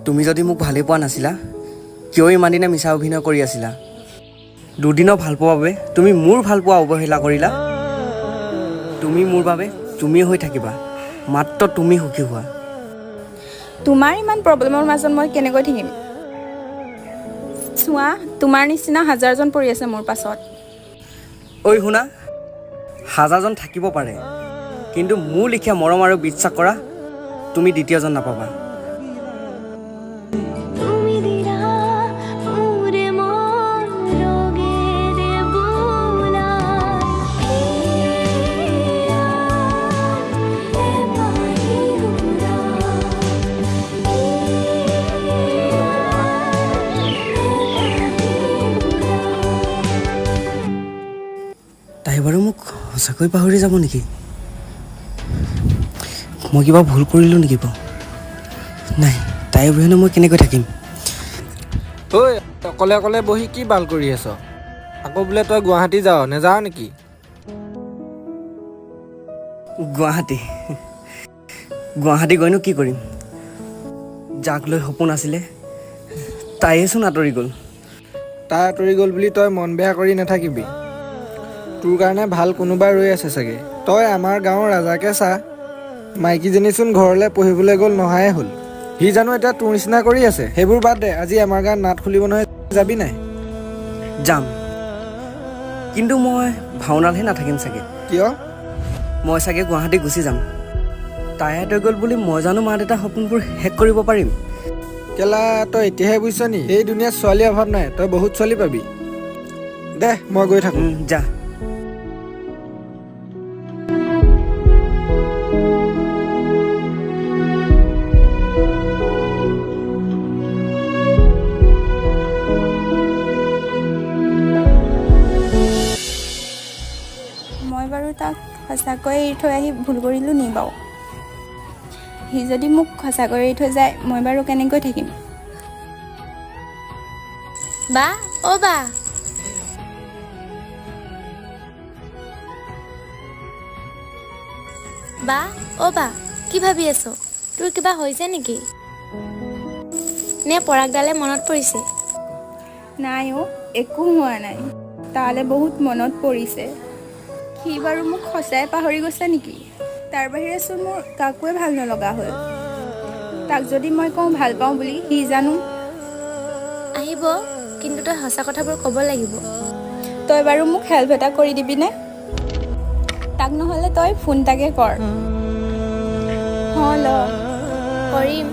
তুমি যদি মোক ভালেই পোৱা নাছিলা, কিয় ইমান দিনে মিছা অভিনয় কৰি আছিলা? দুদিনৰ ভালপোৱাৰ বাবে তুমি মোৰ ভালপোৱা অৱহেলা কৰিলা। তুমি মোৰ বাবে তুমিয়ে হৈ থাকিবা, মাত্ৰ তুমি সুখী হোৱা। তোমাৰ ইমান প্ৰব্লেমৰ মাজত মই কেনেকৈ থাকিম? চোৱা, তোমাৰ নিচিনা হাজাৰজন পৰি আছে মোৰ পাছত। ঐ শুনা, হাজাৰজন থাকিব পাৰে, কিন্তু মোৰ লিখীয়া মৰম আৰু বিশ্বাস কৰা তুমি দ্বিতীয়জন নাপাবা। তাই বাৰু মোক সঁচাকৈ পাহৰি যাব নেকি? মই কিবা ভুল কৰিলোঁ নেকি বাৰু? নাই, তাইৰ অবিহনে মই কেনেকৈ থাকিম? ঐ, অকলে অকলে বহি কি বাল কৰি আছ? আকৌ বোলে তই গুৱাহাটী যাৱ, নেযাৱ নেকি? গুৱাহাটী গুৱাহাটী গৈনো কি কৰিম? যাক লৈ সপোন আছিলে তাইয়েচোন আঁতৰি গ'ল। তাই আঁতৰি গ'ল বুলি তই মন বেয়া কৰি নাথাকিবি। তোৰ কাৰণে ভাল কোনোবা ৰৈ আছে চাগে। তই আমাৰ গাঁৱৰ ৰাজাকে চা, মাইকীজনীচোন ঘৰলৈ পঢ়িবলৈ গ'ল, নহাই হ'ল। সি জানো এতিয়া তোৰ নিচিনা কৰি আছে? সেইবোৰ বাদ দে, আজি আমাৰ গাঁৱত নাট খুলিব নহয়, যাবি নাই? যাম, কিন্তু মই ভাওনালহে নাথাকিম চাগে। কিয়? মই চাগে গুৱাহাটী গুচি যাম। তাই আঁতৰি গ'ল বুলি মই জানো মা দেউতাৰ সপোনবোৰ শেষ কৰিব পাৰিম? কেলা, তই এতিয়াহে বুজিছ নি? এই দুনীয়াত ছোৱালীৰ অভাৱ নাই, তই বহুত ছোৱালী পাবি। দে, মই গৈ থাকোঁ। যা। মই বাৰু তাক সঁচাকৈ এৰি থৈ আহি ভুল কৰিলোঁ নি বাৰু? সি যদি মোক সঁচাকৈ এৰি থৈ যায়, মই বাৰু কেনেকৈ থাকিম? বা, অ' বা, বা, অ' বা, কি ভাবি আছ? তোৰ কিবা হৈছে নেকি? নে পৰাগডালে মনত পৰিছে? নাই অ', একো হোৱা নাই। তালৈ বহুত মনত পৰিছে। সি বাৰু মোক সঁচাই পাহৰি গৈছে নেকি? তাৰ বাহিৰেচোন মোৰ কাকোৱে ভাল নলগা হ'ল। তাক যদি মই কওঁ ভাল পাওঁ বুলি, সি জানো আহিব? কিন্তু তই সঁচা কথাবোৰ ক'ব লাগিব। তই বাৰু মোক হেল্প এটা কৰি দিবিনে? তাক নহ'লে তই ফোন এটাকে কৰ। ল কৰিম।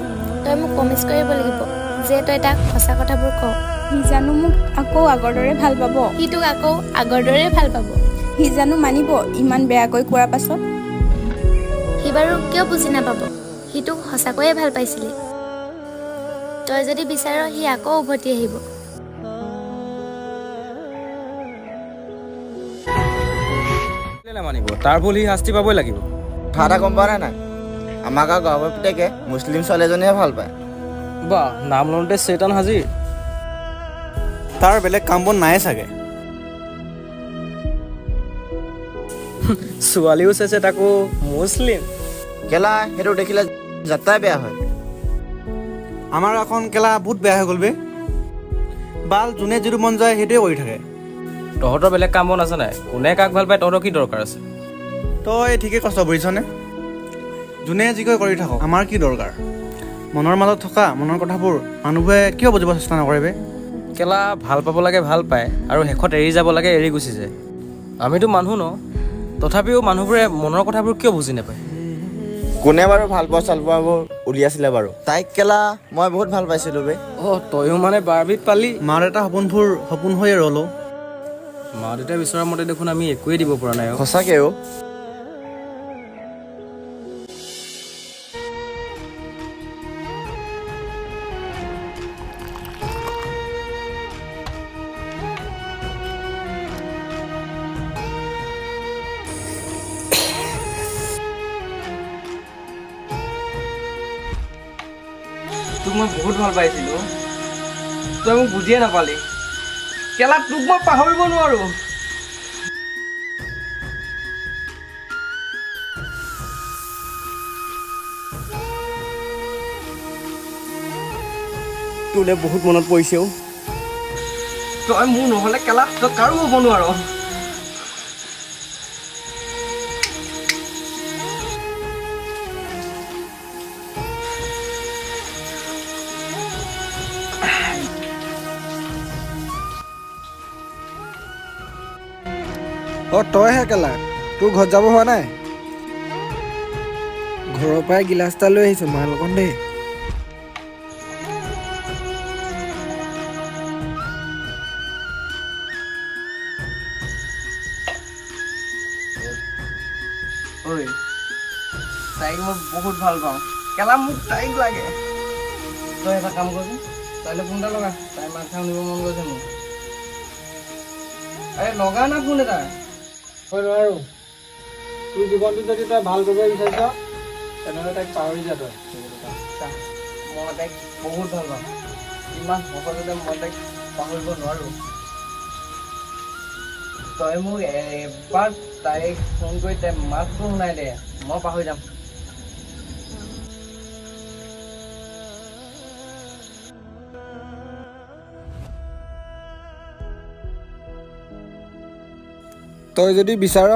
তই মোক প্ৰমিছ কৰিব লাগিব যে তই তাক সঁচা কথাবোৰ ক। সি জানো মোক আকৌ আগৰ দৰে ভাল পাব? সি তোক আকৌ আগৰ দৰে ভাল পাব। সি জানো মানিব ইমান বেয়াকৈ কোৱাৰ পাছত? সি বাৰু কিয় বুজি নাপাব? সি তোক সঁচাকৈয়ে ভাল পাইছিলে। তই যদি বিচাৰ, সি আকৌ উভতি আহিব। নামানিব, তাৰ ভুল সি শাস্তি পাবই লাগিব। কথা এটা গম পোৱা নাই? আমাৰ গাঁৱৰ গাঁৱৰ পুতেকে মুছলিম ছোৱালী এজনীহে ভাল পায়। বা, নাম লওঁতে চেতান হাজিৰ। তাৰ বেলেগ কাম বন নাই চাগে। ছোৱালীও চাইছে, তাকো মুছলিম। কেলা, সেইটো দেখিলে যাত্ৰাই বেয়া হয়। আমাৰ এখন কেলা বহুত বেয়া হৈ গ'ল বে। বাল, যোনে যিটো মন যায় সেইটোৱে কৰি থাকে। তহঁতৰ বেলেগ কাম বন আছে নাই? কোনে কাক ভাল পায় তহঁতৰ কি দৰকাৰ আছে? তই ঠিকেই কষ্ট বুজিছনে? যোনে যি কৈ কৰি থাকক, আমাৰ কি দৰকাৰ? মনৰ মাজত থকা মনৰ কথাবোৰ মানুহবোৰে কিয় বুজিব চেষ্টা নকৰে বে? কেলা, ভাল পাব লাগে ভাল পায়, আৰু শেষত এৰি যাব লাগে এৰি গুচি যায়। আমিতো মানুহ ন, তথাপিও মানুহবোৰে মনৰ কথাবোৰ কিয় বুজি নাপায়? কোনে বাৰু ভাল পোৱা চাল পোৱাবোৰ উলিয়াইছিলে বাৰু? তাইক কেলা মই বহুত ভাল পাইছিলোঁ বে। অ', তয়ো মানে বাৰবিত পালি। মা দেউতাৰ সপোনবোৰ সপোন হৈয়ে ৰ'ল। মা দেউতাই বিচৰা মতে দেখোন আমি একোৱেই দিব পৰা নাই। সঁচাকৈ অ'। তোক মই বহুত ভাল পাইছিলোঁ, তই মোক বুজিয়ে নাপালি। কেলা, তোক মই পাহৰিব নোৱাৰোঁ। তোলৈ বহুত মনত পৰিছে অ'। তই মোৰ নহ'লে কেলা তই কাৰো হ'ব নোৱাৰ। অ তইহে কেলা, তোৰ ঘৰত যাব হোৱা নাই? ঘৰৰ পৰাই গিলাচ এটা লৈ আহিছো মাল অকণ দেই। ঐ তাইক মই বহুত ভাল পাওঁ কেলা, মোক তাইক লাগে। তই এটা কাম কৰচোন, তাইলৈ ফোন এটা লগা, তাই মাত খাই শুনিব মন গৈছে মোৰ। আৰে লগা না ফোন এটা। মই নোৱাৰো। তোৰ জীৱনটো যদি তই ভাল কৰিব বিচাৰিছ তেনেহ'লে তাইক পাহৰি যা তই। মই তাইক বহুত ভাল পাওঁ, ইমান সহজতে মই তাইক পাহৰিব নোৱাৰোঁ। তই মোক এবাৰ তাইক ফোন কৰি তাইৰ মাতটো শুনাই দে, মই পাহৰি যাম। তই যদি বিচাৰ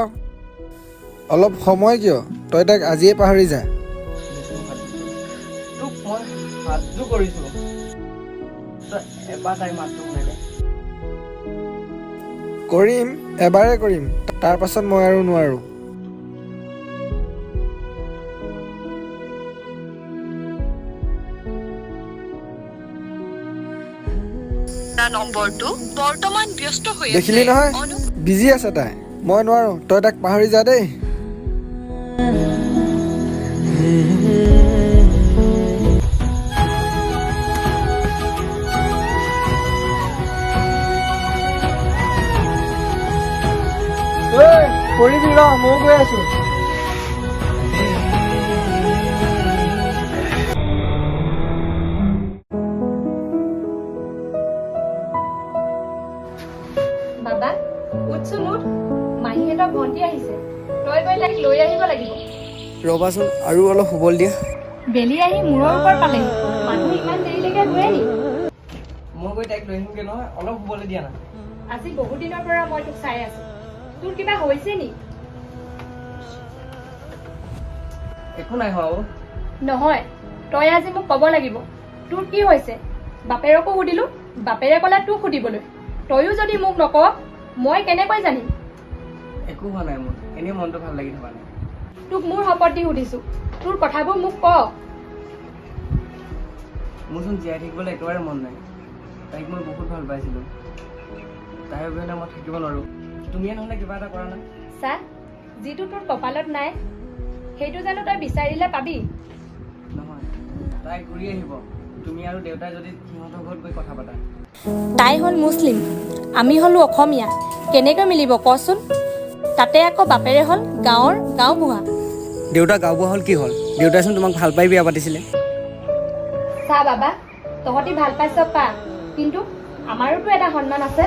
অলপ সময় কিয়, তই তাইক আজিয়ে পাহৰি যা। তোক মই সাজু কৰিছোঁ, তই এবাৰ তাইৰ মাতটো শুনাই দে। কৰিম, এবাৰে কৰিম, তাৰ পাছত মই আৰু নোৱাৰোঁ। নম্বৰটো বৰ্তমান ব্যস্ত হৈ আছে। দেখিলি নহয়, বিজি আছে তাই। মই নোৱাৰোঁ, তই তাক পাহৰি যা দেই। পৰিবি ৰ, ময়ো গৈ আছো। বাবা উঠচোন উঠ, মাহীহঁতৰ ভণ্টি আহিছে, তই গৈ তাইক লৈ আহিব লাগিব। ৰ'বাচোন আৰু অলপ শুবলৈ দিয়া। বেলি আহি মূৰৰ ওপৰ পালেহি, মানুহ ইমান দেৰিলৈকে গৈ নি? মই গৈ তাইক লৈ আহিমগৈ নহয়, অলপ শুবলৈ দিয়া না। আজি বহুত দিনৰ পৰা মই তোক চাই আছো, তোৰ কিবা হৈছে নি? একো নাই হোৱা। নহয়, তই আজি মোক ক'ব লাগিব তোৰ কি হৈছে। বাপেৰকো সুধিলো, বাপেৰে ক'লে তোক সুধিবলৈ। তয়ো যদি মোক নক, মই কেনেকৈ জানিম? একো হোৱা নাই মোৰ, এনেই মনটো ভাল লাগি থকা নাই। তোক মোৰ শপত দি সুধিছো, তোৰ কথাবোৰ মোক ক। মোৰচোন জীয়াই থাকিবলৈ একেবাৰে মন নাই। তাইক মই বহুত ভাল পাইছিলো, তাইৰ অবিহনে মই থাকিব নোৱাৰো। তুমিয়ে নহ'লে কিবা এটা কৰা না। চা, যিটো তোৰ কপালত নাই সেইটো জানো তই বিচাৰিলে পাবি? নহয়, তাই ঘূৰি আহিব। তুমি আৰু দেউতাই যদি সিহঁতৰ ঘৰত গৈ কথা পাতা। তাই হ'ল মুছলিম, আমি হ'লো অসমীয়া, কেনেকৈ মিলিব কচোন? তাতে আকৌ বাপেৰে হ'ল গাঁৱৰ গাঁওবুঢ়া। দেউতা গাঁওবুঢ়া হ'ল কি হ'ল, দেউতাইচোন তোমাক ভাল পাই বিয়া পাতিছিলে। চা বাবা, তহঁতি ভাল পাইছ পা, কিন্তু আমাৰোতো এটা সন্মান আছে।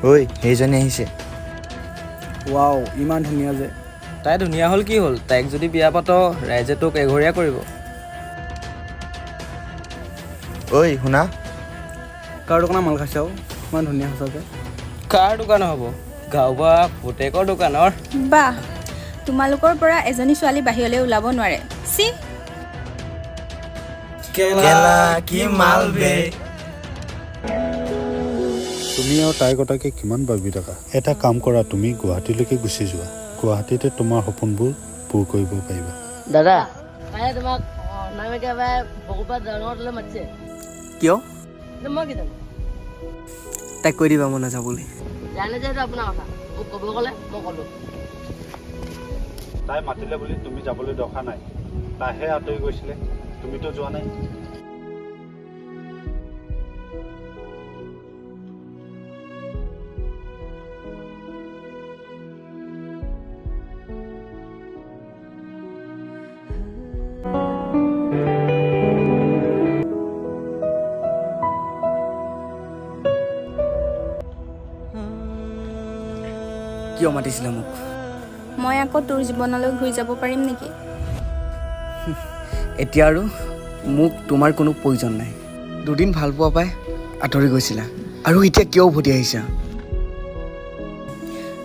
ঐ সেইজনী আহিছে। ৱাও, ইমান ধুনীয়া যে। তাই ধুনীয়া হ'ল কি হ'ল, তাইক যদি বিয়া পাত ৰাইজে তোক এঘৰীয়া কৰিব। ঐ শুনা, কাৰ দোকানত মাল খাইছা? ইমান ধুনীয়া সঁচাকে। কাৰ দোকান হ'ব, গাঁওবুঢ়া পুতেকৰ দোকানৰ। বাহ, তোমালোকৰ পৰা এজনী ছোৱালী বাহিৰলৈ ওলাব নোৱাৰে। চি কেলা কি মাল বে। তুমি আৰু তাইৰ কথাকে কিমান ভাবি থাকা। এটা কাম কৰা, তুমি গুৱাহাটীলৈকে গুচি যোৱা, গুৱাহাটীতে তোমাৰ সপোনবোৰ পূৰ কৰিব পাৰিবা। দাদা, তাই তোমাক অনামিকা বাই বকুপা ডাঙৰলৈ মাতিছে। কিয়? মই কি জানো? তাইক কৈ দিবা মই নাযাওঁ বুলি। জানে যে এইটো আপোনাৰ কথা, মোক ক'ব ক'লে মই ক'লো। তাই মাতিলে বুলি তুমি যাবলৈ দৰকাৰ নাই, তাইহে আঁতৰি গৈছিলে, তুমিতো যোৱা নাই। কিয় মাতিছিলা মোক? মই আকৌ তোৰ জীৱনলৈ ঘূৰি যাব পাৰিম নেকি? এতিয়া আৰু মোক তোমাৰ কোনো প্ৰয়োজন নাই। দুদিন ভাল পোৱা পাই আঁতৰি গৈছিলা আৰু এতিয়া কিয় উভতি আহিছা?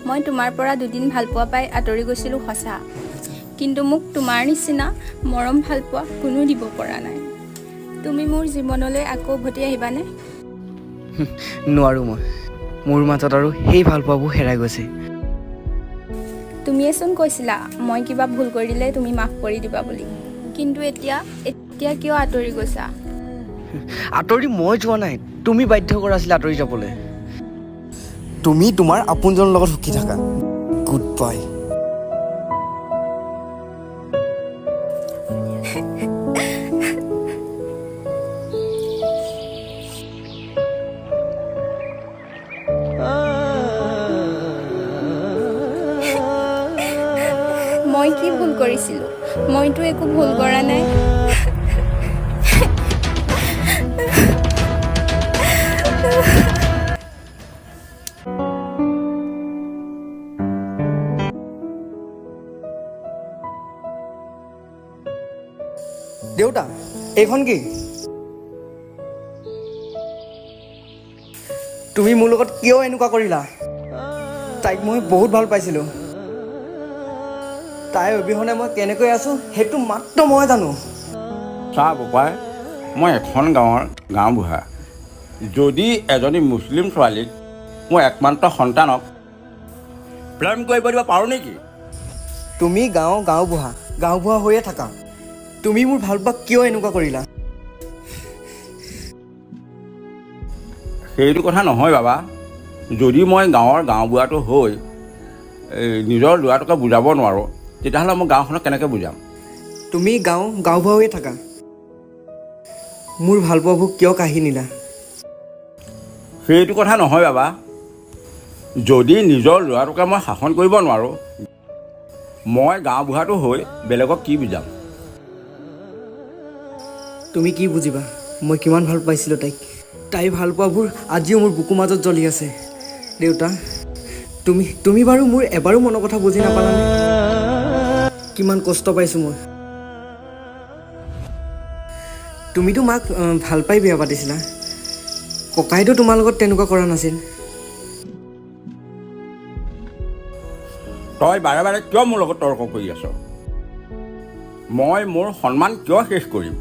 মই তোমাৰ পৰা দুদিন ভাল পোৱা পাই আঁতৰি গৈছিলোঁ সঁচা, কিন্তু মোক তোমাৰ নিচিনা মৰম ভাল পোৱা কোনো দিব পৰা নাই। তুমি মোৰ জীৱনলৈ আকৌ উভতি আহিবানে? নোৱাৰোঁ মই। মোৰ মাজত আৰু সেই ভাল পোৱাবোৰ হেৰাই গৈছে। তুমিয়েচোন কৈছিলা মই কিবা ভুল কৰি দিলে তুমি মাফ কৰি দিবা বুলি, কিন্তু এতিয়া এতিয়া কিয় আঁতৰি গৈছা? আঁতৰি মই যোৱা নাই, তুমি বাধ্য কৰাছিলা আঁতৰি যাবলৈ। তুমি তোমাৰ আপোনজনৰ লগত সুখী থাকা। Good bye. মই কি ভুল কৰিছিলোঁ? মইতো একো ভুল কৰা নাই। দেউতা, এইখন কি? তুমি মোৰ লগত কিয় এনেকুৱা কৰিলা? তাইক মই বহুত ভাল পাইছিলোঁ। তাইৰ অবিহনে মই কেনেকৈ আছোঁ সেইটো মাত্ৰ মই জানো। চা বোপাই, মই এখন গাঁৱৰ গাঁওবুঢ়া। যদি এজনী মুছলিম ছোৱালীক মোৰ একমাত্ৰ সন্তানক প্ৰেম কৰিব দিব পাৰোঁ নেকি? তুমি গাঁৱৰ গাঁওবুঢ়া, গাঁওবুঢ়া হৈয়ে থাকা। তুমি মোৰ ভাল পোৱা কিয় এনেকুৱা কৰিলা? সেইটো কথা নহয় বাবা। যদি মই গাঁৱৰ গাঁওবুঢ়াটো হৈ নিজৰ ল'ৰাটোকে বুজাব নোৱাৰোঁ, তেতিয়াহ'লে মই গাঁওখনক কেনেকৈ বুজাম? তুমি গাঁওবুঢ়া হৈয়ে থাকা। মোৰ ভাল পোৱাবোৰ কিয় কাঢ়ি নিলা? সেইটো কথা নহয় বাবা। যদি নিজৰ ল'ৰাটোকে মই শাসন কৰিব নোৱাৰোঁ, মই গাঁওবুঢ়াটো হৈ বেলেগক কি বুজাম? তুমি কি বুজিবা মই কিমান ভাল পাইছিলোঁ তাইক। তাইৰ ভাল পোৱাবোৰ আজিও মোৰ বুকুৰ মাজত জ্বলি আছে। দেউতা, তুমি বাৰু মোৰ এবাৰো মনৰ কথা বুজি নাপালানে? কিমান কষ্ট পাইছোঁ মই। তুমিতো মাক ভাল পাই বিয়া পাতিছিলা, ককাইতো তোমাৰ লগত তেনেকুৱা কৰা নাছিল। তই বাৰে বাৰে কিয় মোৰ লগত তৰ্ক কৰি আছ? মই মোৰ সন্মান কিয় শেষ কৰিম?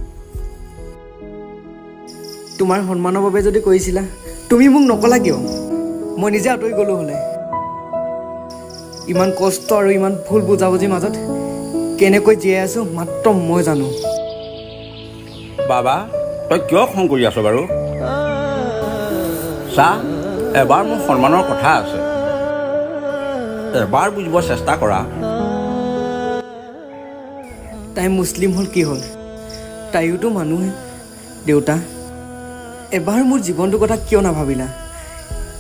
তোমাৰ সন্মানৰ বাবে যদি কৰিছিলা, তুমি মোক নকলা কিয়? মই নিজে আঁতৰি গ'লো হ'লে। ইমান কষ্ট আৰু ইমান ভুল বুজাবুজিৰ মাজত কেনেকৈ জীয়াই আছোঁ মাত্ৰ মই জানো। বাবা, তই কিয় খং কৰি আছ বাৰু? চা, এবাৰ মোৰ সন্মানৰ কথা আছে, এবাৰ বুজিব চেষ্টা কৰা। তাই মুছলিম হ'ল কি হ'ল, তাইওতো মানুহে। দেউতা, এবাৰ মোৰ জীৱনটোৰ কথা কিয় নাভাবিলা?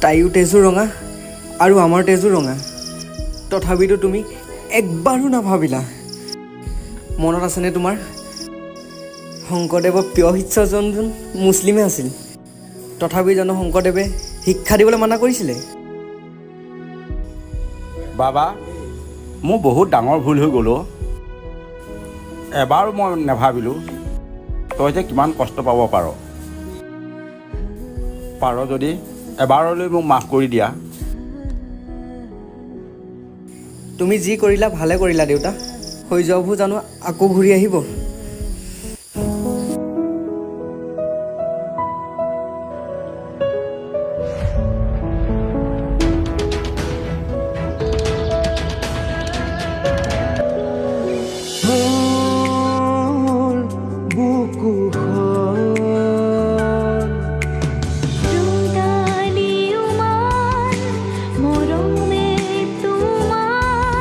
তাইও তেজো ৰঙা আৰু আমাৰ তেজো ৰঙা, তথাপিতো তুমি একবাৰো নাভাবিলা। মনত আছেনে তোমাৰ, শংকৰদেৱৰ প্ৰিয় শিষ্যজন মুছলিমে আছিল, তথাপি জানো শংকৰদেৱে শিক্ষা দিবলৈ মানা কৰিছিলে? বাবা, মোৰ বহুত ডাঙৰ ভুল হৈ গ'ল। এবাৰো মই নাভাবিলোঁ তই যে কিমান কষ্ট পাব পাৰ। পাৰ যদি এবাৰলৈ মোক মাফ কৰি দিয়া। তুমি যি কৰিলা ভালে কৰিলা দেউতা। হৈ যোৱাবোৰ জানো আকৌ ঘূৰি আহিব?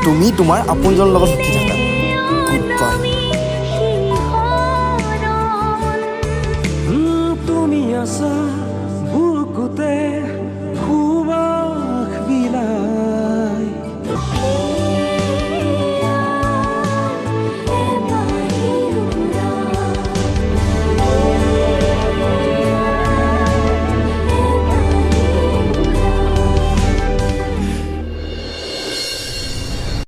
তুমি তোমাৰ আপোনজনৰ লগত সুখী থাকা।